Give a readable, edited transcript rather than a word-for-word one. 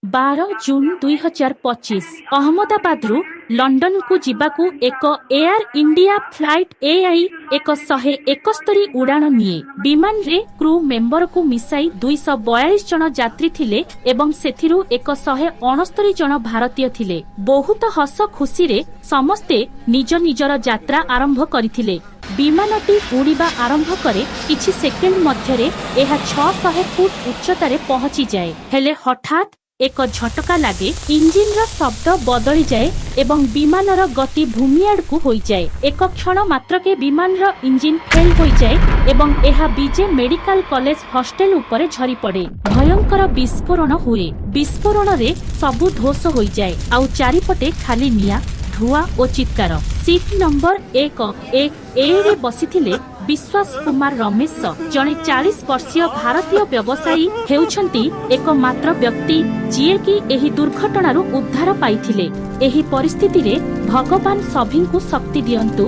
12 ଜୁନ 2025 ଅହମ୍ମଦାବାଦରୁ ଲଣ୍ଡନକୁ ଯିବାକୁ ଏକ air India flight AI 171 ଉଡ଼ାଣ ନିଏ। ବିମାନରେ କ୍ରୁ ମେମ୍ବରକୁ ମିଶାଇ 242 ଜଣ ଯାତ୍ରୀ ଥିଲେ ଏବଂ ସେଥିରୁ 169 ଜଣ ଭାରତୀୟ ଥିଲେ। ବହୁତ ହସ ଖୁସିରେ ସମସ୍ତେ ନିଜ ନିଜର ଯାତ୍ରା ଆରମ୍ଭ କରିଥିଲେ। ବିମାନଟି ଉଡ଼ିବା ଆରମ୍ଭ କରେ। କିଛି ସେକେଣ୍ଡ ମଧ୍ୟରେ ଏହା 600 ଫୁଟ ଉଚ୍ଚତାରେ ପହଞ୍ଚିଯାଏ। ହେଲେ ହଠାତ୍ ଏକ ଝଟକା ଲାଗେ, ଇଞ୍ଜିନର ଶବ୍ଦ ବଦଳିଯାଏ ଏବଂ ବିମାନର ଗତି ଭୂମି ଆଡ଼କୁ ହୋଇଯାଏ। ଏକ କ୍ଷଣ ମାତ୍ରକେ ବିମାନର ଇଞ୍ଜିନ ଫେଲ୍ ହୋଇଯାଏ ଏବଂ ଏହା ବିଜେ ମେଡିକାଲ କଲେଜ ହଷ୍ଟେଲ ଉପରେ ଝରିପଡ଼େ। ଭୟଙ୍କର ବିସ୍ଫୋରଣ ହୁଏ। ବିସ୍ଫୋରଣରେ ସବୁ ଧ୍ୱଂସ ହୋଇଯାଏ, ଆଉ ଚାରିପଟେ ଖାଲି ନିଆଁ, ଧୂଆଁ ଓ ଚିତ୍କାର। ସିଟ୍ ନମ୍ବର 11 ଏରେ ବସିଥିଲେ ବିଶ୍ୱାସ କୁମାର ରମେଶ, ଜଣେ 40 ବର୍ଷୀୟ ଭାରତୀୟ ବ୍ୟବସାୟୀ, ହେଉଛନ୍ତି ଏକମାତ୍ର ବ୍ୟକ୍ତି ଯିଏକି ଏହି ଦୁର୍ଘଟଣାରୁ ଉଦ୍ଧାର ପାଇଥିଲେ। ଏହି ପରିସ୍ଥିତିରେ ଭଗବାନ ସଭିଙ୍କୁ ଶକ୍ତି ଦିଅନ୍ତୁ।